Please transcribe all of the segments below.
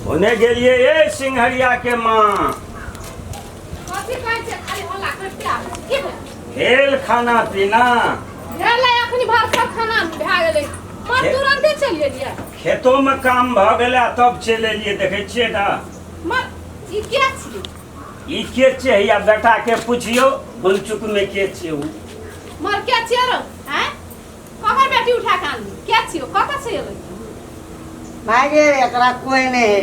ओने गेलियै ए सिंघरिया के माँ। कथी कहै छै खाली हल्ला करते आबै छै। की भेल? भेल खाना पीना? भेलै अखनी भरसक खाना भए गेलै। मर तुरन्ते चलि एलियै। खेतो में काम भऽ गेलै आ तब चलि एलियै, देखै छियै ने। मर ई के छियै? ई के छियै? हैया बेटा के पुछियौ, भूल चूक में के छियै उ। मर के छियै रौ? आँय? ककर बेटी उठा के आनली? के छियौ? कतऽ से एलै? भाय गे, एकरा कोई नहीं है,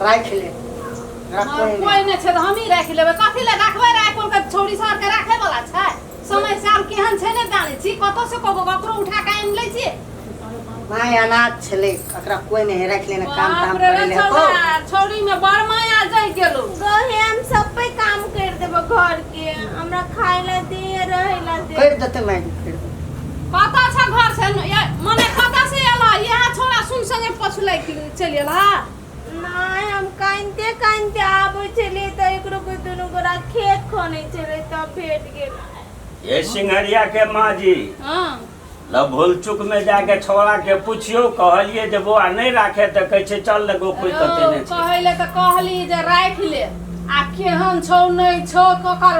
राखि ले एकरा। मर कोई कोई नहि छै तऽ हमही राखि लेबै। कथी लए राखबै? राखि के छौड़ी शहर के राखै वाला छै? समय साल केहन छै नहि जानै छी, कतऽ से ककरो ककरो उठा के आनि लै छियै। भाय अनाथ छलै, एकरा कोई नहीं है, राखि लेने काम बाप ताम रे करे रे ले तो। छौड़ा, छौड़ी में बड़ माया जहि गेलौ। गहे हम सब पे काम कर देबो घर के, हमरा खाए ला दे, रहे ला दे। कर देते माय, कर देते। कतऽ छ घर से मने कतऽ से एल? इएह छौड़ा सुन संगे पछुलै चलि एल? नहीं, हम कानते कानते आबै छलियै तऽ एकरो के दुनू गोरा खेत खनै छलै तब भेट गेल। ये सिंघरिया के माँ जी। हँ। ल भूल चूक में जाके छौड़ा के पुछियो, कहलिए जे बौआ नहीं राखे तऽ कहै छै चल लगो कोई कते नहि छै। कहै ले तऽ कहली जे राखि ले, आ केहन छौ नहि छौ, ककर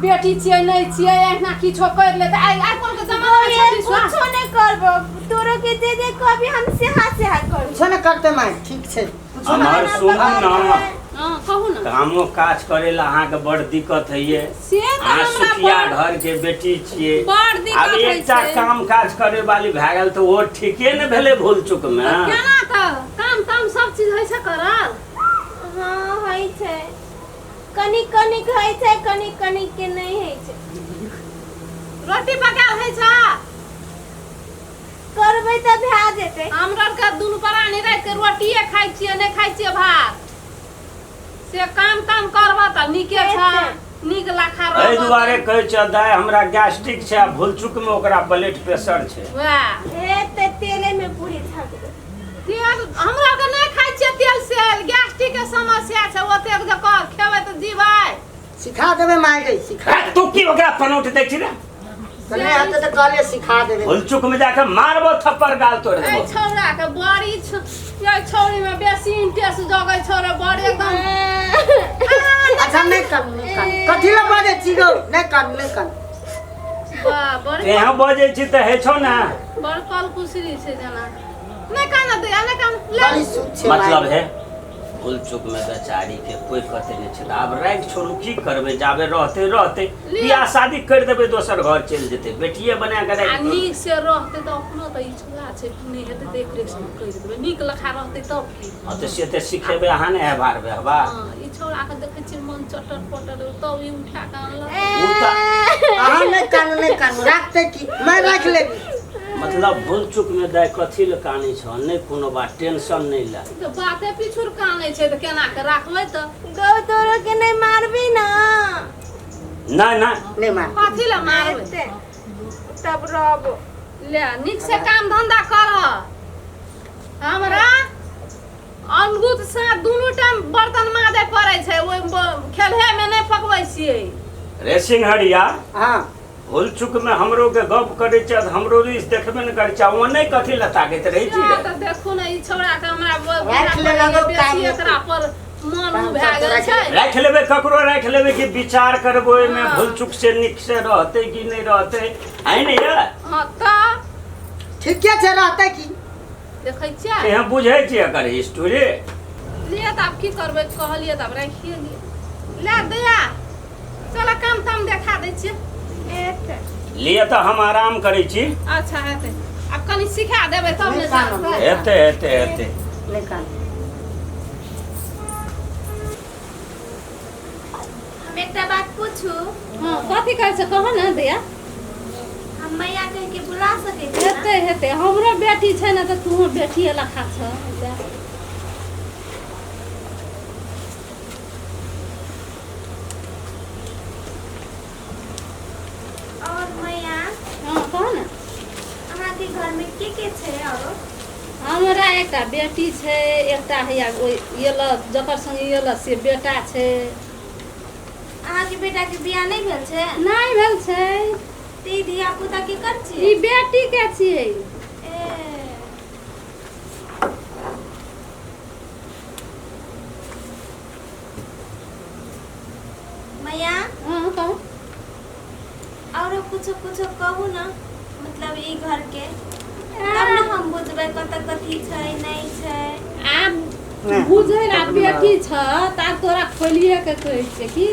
बेटी छियै नहि छियै, एहिना किछो करि ले तऽ आइ आइ काल्हि के जमाना मे छै विश्वास। कुछो नहि करबो, तोरो के जे जे कहबी हम सेहा सेहा करबो। कुछो नहि करते माय, ठीक छै, कुछो नहि। हमर सुनू ने। हँ, कहू ने। कामो काज करे ला अहाँके बड़ दिक्कत होइए। से तऽ अहाँ हमरा सुखिया बड़ घर के बेटी छियै। बड़ दिक्कत आब होइ एकटा छै। काम काज करे वाली भए गेल तऽ ओ ठीके ने भेलै भूल चूक मे। तऽ केना तऽ काम ताम सब चीज होइ छै करल? हँ, होइ छै, कनिक कनिक होइ छै, कनिक कनिक के नहि होइ छै। रोटी पकायल होइ छै? करबै तऽ भए जेतै। हमरा आरके दुनू प्राणी राति के रोटिए खाइ छियै, नहि खाइ छियै भात। से काम ताम करबह तऽ नीके छै, नीक लाखा एहि रहबह। दुआरे कहै छै दाइ, हमरा गैस्ट्रिक छै आ भूल चूक मे ओकरा ब्लड प्रेशर छै। वएह हेतै, तेले मे पूरी छाँकबै। तेल हमरा आरके नहि खाइ छियै तेल सेल, गैस्ट्रिक के समस्या छै। ओतेक जे खेबै तऽ जीबै? सिखा देबै माय गे, सिखा। ए, तू की ओकरा पनौट दै छी रे? तऽ नहि हेतै तऽ कहलियै सिखा देबै। भूल चूक में जाके मारबो थप्पड़, गाल तोड़ एहि देबो। छौड़ा के बड़ी एहि छौड़ी में बेसी इंटरेस्ट जगै छौ रे, बड़ एकदम। अच्छा, नहि कानू, नहि कानू। कथी लए बजै छी गौ? नहि कानू, नहि कानू। वाह, बड़ तेहन बजै छी तऽ होइ छौ ने। बड़ कल कुसरी छै जेना। नहि कान दे, नहि कान ले। बड़ी शुद्ध छै माय। मतलब है भूल चूक में बेचारी के कोई कते नहीं छै, तऽ आब राखि छोड़ू, की करबै? जाबे रहते रहते, बियाह शादी कर देबै, दोसर घर चलि जेतै, बेटिए बना के आ राखि। नीक से रहतै तऽ अपनो तऽ ई छुआ छै, नहि हेतै तऽ एकरे संग करि देबै। नीक लखा रहतै तब की? हँ तऽ से तऽ सिखेबै अहाँ ने, व्यवहार व्यवहार। हँ, ई छौड़ा के देखै छियै मन चटर पटर, तब ई उठा कऽ अनलक। ओ तऽ अहाँ नहि कानू, नहि कानू, राखतै की, मैं राखि लेबी। मतलब भूल चूक में दाइ कथी लए कानै छह? नहि कोनो बात, टेंशन नहि ले। तऽ बाते पिछुर कानै छै तऽ केना के राखबै तऽ? गौ, तोरो के नहि मारबी ना? नहि नहि। नहि मार। कथी लए मारबै? हेतै तब रहबो। ले, नीक से काम धंधा कर। हमरा अनगुत से दुनू टाइम बर्तन माजे पड़ै छै, ओहि खेलहे में नहि पकबै छियै। रे सिंहरिया। हँ। भूल चूक में हमरो के गप करे छै, हमरो रिस देखबे ने करे छै, ओ नहि कथी लए ताकैत रहै छी सएह रे? तऽ देखू ने, ई छौड़ा के हमरा राखि ले लगौ बेसी काम। एकरा पर मन काम भए सब गेल राखि छै। राखि लेबै, ककरो राखि लेबै कि विचार करबै ओहिमे। हँ। भूल चूक से नीक से रहतै कि नहि रहतै, है ने ये? हँ तऽ। ठीके छै, रहतै की। देखै छियै। एहन बुझै छियै एकर हिस्ट्री। लिए तऽ आब की करबै, कहलियै तऽ आब राखिए लिअ। ले दया, चल काम ताम देखा दै छियै। हेतै। लिए तऽ हम आराम करै छी। अच्छा, हेतै, आब कनि सिखा देबै तब ने नहि कानब। जानतै। हेतै हेतै हेतै। नहि कानू। हम एकटा बात पूछू? हँ, कथी कहै छै, कहऽ ने दया। हम मैया कहि के बुला सकै छी ने? हेतै हेतै, हमरो बेटी छै ने तऽ तूहो बेटिए लखा छह। ले। और मैया। हँ, कह ने। अहाँके घर में के के छै और? हमरा एकटा बेटी छै, एकटा हैया ओहि एल जकर संगे एल से बेटा छै। अहाँके बेटा के बियाह नहि भेल छै? नहि भेल छै। तऽ ई धिया पुता केकर छियै? ई बेटी के छियै। ए। कहू। औरो कुछो कुछो कहू ना, मतलब ई घर के, तब ने हम बुझबै कतऽ कथी छै नहि छै। आब बुझै ला बेटी छ त आब तोरा खोलिए के कहै छियै कि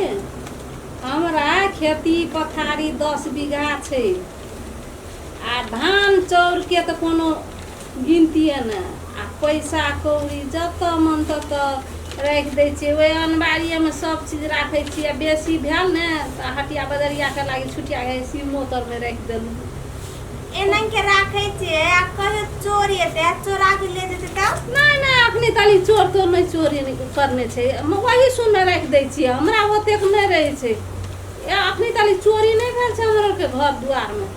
हमरा खेती पथारी 10 बीघा छै आ धान चाउरके तऽ कोनो गिनतिए नहि आ पैसा कौड़ी जतऽ मन ततऽ राखि दै छियै। ओहि अनबारिएमे सब चीज राखै छियै आ बेसी भेल ने तऽ हटिया बजरियाके लागि छुटिया सीमो तरमे राखि देलहुँ। एना के राखै छियै आ कहियो चोर एतै आ चोरा के ले जेतै तब? नहि नहि, अखनी ताली चोर तोर नहि चोरी नहि करने छै, हम वही सुनमे राखि दै छियै, हमरा ओतेक नहि रहै छै। अखनी ताली चोरी नहि भेल छै हमर आरके घर दुआरमे।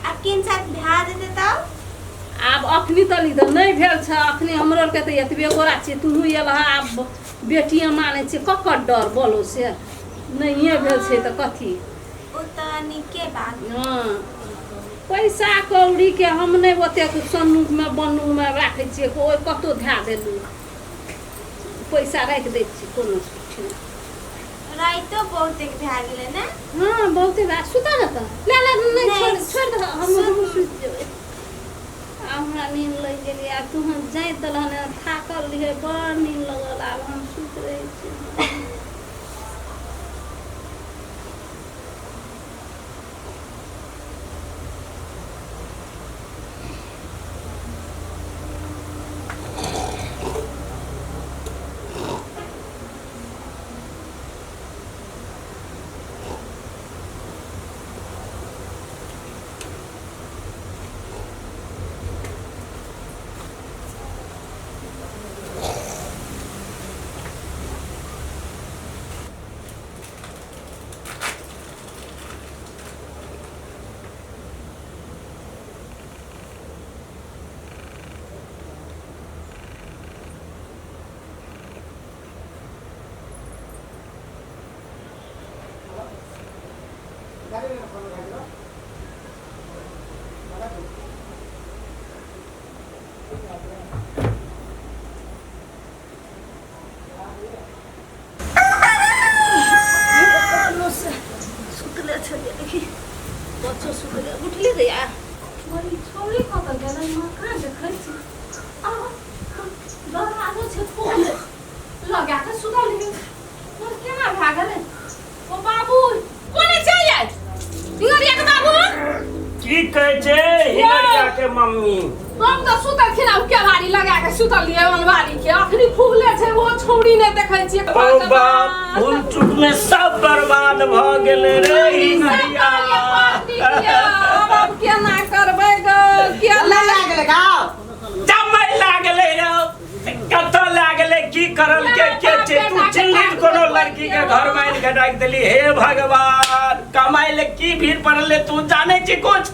आ किन साथ भए जेतै तब? आब अखनी तली तऽ नहि भेल छै, अखनी हमरो आरके तऽ एतबे गोरा छियै, तूहू एलह आब बेटिए मानै छियै, ककर डर बोलो से नहिए भेल छै तऽ कथी? ओ तऽ नीके बात। हँ, पैसा कौड़ीके हम नहि ओतेक सन्नूकमे बन्नूकमे राखै छियै, ओहि कतहु धए देलहुँ, पैसा राखि दै छियै कोनो ठीक। राइतो बहुते भए गेलै ने? हँ बहुते भए, सुतऽ ने तऽ ले ले नहि छोड़ छोड़ दे, हम सुति जेबै। आब हमरा नींद लागि गेलै, आब तू हम जाइत देलहन, थाकल रहियै, बड़ नींद लगल, आब हम सुति रहै छी। सुतले छलियै, देखी बच्चो सुतले उठली गया। बड़ी छौड़ी कतऽ गेलै? माँ कहाँ देखै छी? आ दरवाजो छै खोल लगा कऽ सुतल रहियै, केना भए गेलै? ओ बाबू कोने चलि आयल हिंगरिया के बाबू? की कहै छै हिंगरिया के मम्मी? हम तऽ सुतल खिना केवाड़ी लगा के सुतल रहियै अनवारी के, अखनी खुगले छै ओ छौड़ी नहि देखै छियै। ओ बाप, भूल चूक में सब बर्बाद भ गेलै रे हिंगरिया। आब केना करबै ग? केना लागलै गाँव जमै लागलै रौ, कतऽ लागलै? की करल के के छै? तू चिल्ली कोनो लड़की के घर में आनि के राखि देली। हे भगवान, कमाइ ले की भीड़ पड़लै तू जानै छी कुछ?